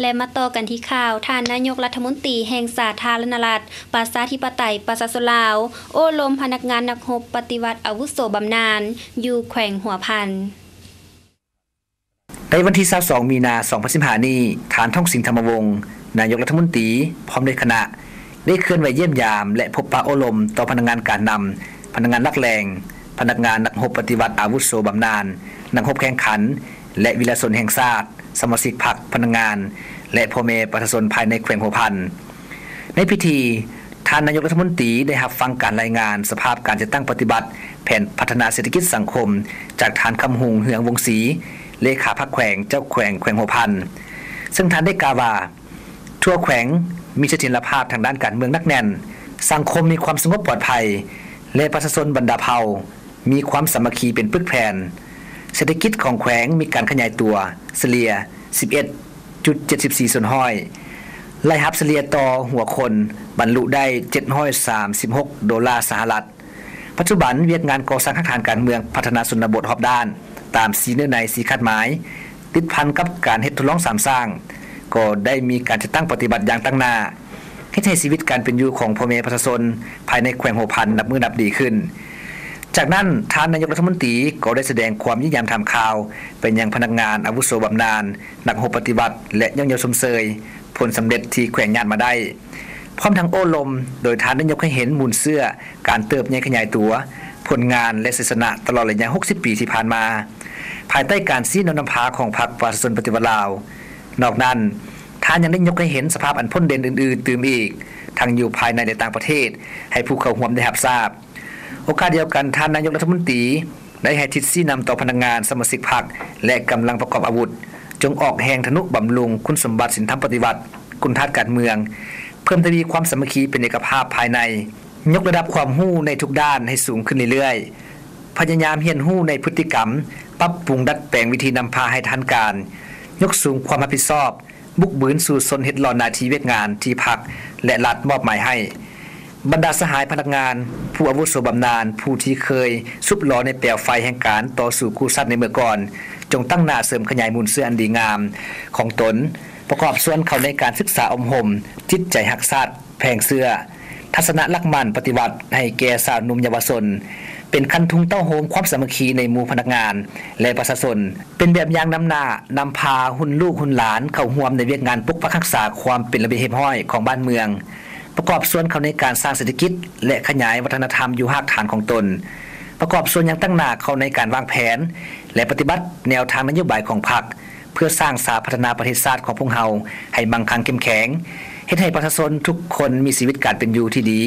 ແລະ ມາຕໍ່ກັນທີ່ຂ່າວ, ທ່ານນາຍົກລັດຖະມົນຕີແຫ່ງສາທາລະນະລັດ ປະຊາທິປະໄຕ ປະຊາຊົນລາວ ໂອ້ລົມພະນັກງານນັກຮົບປະຕິວັດອາວຸໂສບຳນານ ຢູ່ແຂວງຫົວພັນ. ໃນວັນທີຊາວສອງ ມີນາ ສອງພັນສິບຫ້ານີ້, ທ່ານ ທອງສິງ ທຳມະວົງ ນາຍົກລັດຖະມົນຕີ ພ້ອມດ້ວຍຄະນະ ໄດ້ເຄື່ອນໄຫວຢ້ຽມຢາມ ແລະ ພົບປະໂອ້ລົມຕໍ່ພະນັກງານການນຳ, ພະນັກງານຫຼັກແຫຼ່ງ, ພະນັກງານນັກຮົບປະຕິວັດອາວຸໂສບຳນານ, ນັກຮົບແຂ່ງຂັນ ແລະ ວິລະຊົນແຫ່ງຊາດ, ສະມາຊິກພັກ, ພະນັກງານ ແລະ ພໍ່ແມ່ປະຊາຊົນພາຍໃນແຂວງຫົວພັນ. ໃນພິທີ, ທ່ານນາຍົກລັດຖະມົນຕີໄດ້ຮັບຟັງການລາຍງານສະພາບການຈັດຕັ້ງປະຕິບັດແຜນພັດທະນາເສດຖະກິດສັງຄົມ ຈາກທ່ານ ຄຳຮຸ່ງ ເຮືອງວົງສີ ເລຂາພັກແຂວງ, ເຈົ້າແຂວງແຂວງຫົວພັນ, ເຊິ່ງທ່ານໄດ້ກ່າວວ່າ ທົ່ວແຂວງມີສະຖຽນລະພາບທາງດ້ານການເມືອງໜັກແໜ້ນ, ສັງຄົມມີຄວາມສະຫງົບປອດໄພ ແລະ ປະຊາຊົນບັນດາເຜົ່າ ມີຄວາມສາມັກຄີເປັນປຶກແຜ່ນ. ເສດຖະກິດຂອງແຂວງມີການຂະຫຍາຍຕົວສະເລ່ຍ ສິບເອັດຈຸດເຈັດສິບສີ່ສ່ວນຮ້ອຍ, ລາຍຮັບສະເລ່ຍຕໍ່ຫົວຄົນບັນລຸໄດ້ ເຈັດຮ້ອຍສາມສິບຫົກໂດລາສະຫະລັດ. ປັດຈຸບັນ, ວຽກງານກໍ່ສ້າງຮາກຖານການເມືອງ, ພັດທະນາຊົນນະບົດຮອບດ້ານ ຕາມສີ່ເນື້ອໃນ, ສີ່ຄາດໝາຍ ຕິດພັນກັບການເຮັດທົດລອງສາມສ້າງ ກໍໄດ້ມີການຈັດຕັ້ງປະຕິບັດຢ່າງຕັ້ງໜ້າ, ເຮັດໃຫ້ຊີວິດການເປັນຢູ່ຂອງພໍ່ແມ່ປະຊາຊົນພາຍໃນແຂວງຫົວພັນນັບມື້ນັບດີຂຶ້ນ. ຈາກນັ້ນ, ທ່ານນາຍົກລັດຖະມົນຕີກໍໄດ້ສະແດງຄວາມຢ້ຽມຢາມຖາມຂ່າວໄປຍັງພະນັກງານອາວຸໂສບຳນານ, ນັກຮົບປະຕິວັດ ແລະ ຍ້ອງຍໍຊົມເຊີຍຜົນສຳເລັດທີ່ແຂວງຍາດມາໄດ້, ພ້ອມທັງໂອ້ລົມໂດຍທ່ານໄດ້ຍົກໃຫ້ເຫັນມູນເຊື້ອການເຕີບໃຫຍ່ຂະຫຍາຍຕົວ, ຜົນງານ ແລະ ໄຊຊະນະຕະຫຼອດໄລຍະຫົກສິບປີທີ່ຜ່ານມາ, ພາຍໃຕ້ການຊີ້ນຳນຳພາຂອງພັກປະຊາຊົນປະຕິວັດລາວ. ນອກນັ້ນ, ທ່ານຍັງໄດ້ຍົກໃຫ້ເຫັນສະພາບອັນພົ້ນເດັ່ນອື່ນໆຕື່ມອີກ, ທັງຢູ່ພາຍໃນ ແລະ ຕ່າງປະເທດ ໃຫ້ຜູ້ເຂົ້າຮ່ວມໄດ້ຮັບຊາບ. ໂອກາດດຽວກັນ, ທ່ານນາຍົກລັດຖະມົນຕີໄດ້ໃຫ້ທິດຊີ້ນຳຕໍ່ພະນັກງານ, ສະມາຊິກພັກ ແລະ ກຳລັງປະກອບອາວຸດ, ຈົ່ງອອກແຮງທະນຸບຳລຸງຄຸນສົມບັດສິນທຳປະຕິວັດ, ຄຸນທາດການເມືອງ, ເພີ່ມທະວີຄວາມສາມັກຄີເປັນເອກະພາບພາຍໃນ, ຍົກລະດັບຄວາມຮູ້ໃນທຸກດ້ານໃຫ້ສູງຂຶ້ນເລື້ອຍໆ, ພະຍາຍາມຮຽນຮູ້ໃນພຶດຕິກຳ, ປັບປຸງດັດແປງວິທີນຳພາໃຫ້ທັນການ, ຍົກສູງຄວາມຮັບຜິດຊອບ, ບຸກບືນສູ້ຊົນເຮັດຫຼໍ່ໜ້າທີ່ວຽກງານທີ່ພັກ ແລະ ລັດມອບໝາຍໃຫ້. ບັນດາສະຫາຍພະນັກງານ, ຜູ້ອາວຸໂສບຳນານ, ຜູ້ທີ່ເຄີຍຊຸບຫຼໍ່ໃນແປວໄຟແຫ່ງການຕໍ່ສູ້ກູ້ຊາດໃນເມື່ອກ່ອນ, ຈົ່ງຕັ້ງໜ້າເສີມຂະຫຍາຍມູນເຊື້ອອັນດີງາມຂອງຕົນ, ປະກອບສ່ວນເຂົ້າໃນການສຶກສາອົບຮົມ, ຈິດໃຈຮັກຊາດ, ແຜງເຊື້ອທັດສະນະຫຼັກໝັ້ນປະຕິວັດໃຫ້ແກ່ຊາວໜຸ່ມເຍົາວະຊົນ, ເປັນຄັນທຸງເຕົ້າໂຮມຄວາມສາມັກຄີໃນໝູ່ພະນັກງານ ແລະ ປະຊາຊົນ, ເປັນແບບຢ່າງນຳໜ້ານຳພາຮຸ່ນລູກຮຸ່ນຫຼານເຂົ້າຮ່ວມໃນວຽກງານປົກປັກຮັກສາຄວາມເປັນລະບຽບຮຽບຮ້ອຍຂອງບ້ານເມືອງ, ປະກອບສ່ວນເຂົ້າໃນການສ້າງເສດຖະກິດ ແລະ ຂະຫຍາຍວັດທະນະທຳຢູ່ຮາກຖານຂອງຕົນ, ປະກອບສ່ວນຢ່າງຕັ້ງໜ້າເຂົ້າໃນການວາງແຜນ ແລະ ປະຕິບັດແນວທາງນະໂຍບາຍຂອງພັກ ເພື່ອສ້າງສາພັດທະນາປະເທດຊາດຂອງພວກເຮົາໃຫ້ມັ່ງຄັ່ງເຂັ້ມແຂງ, ເຮັດໃຫ້ປະຊາຊົນທຸກຄົນມີຊີວິດການເປັນຢູ່ທີ່ດີ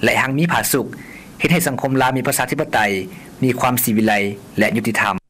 ແລະ ຮັ່ງມີຜາສຸກ, ເຮັດໃຫ້ສັງຄົມລາວມີປະຊາທິປະໄຕ, ມີຄວາມສີວິໄລ ແລະ ຍຸຕິທຳ.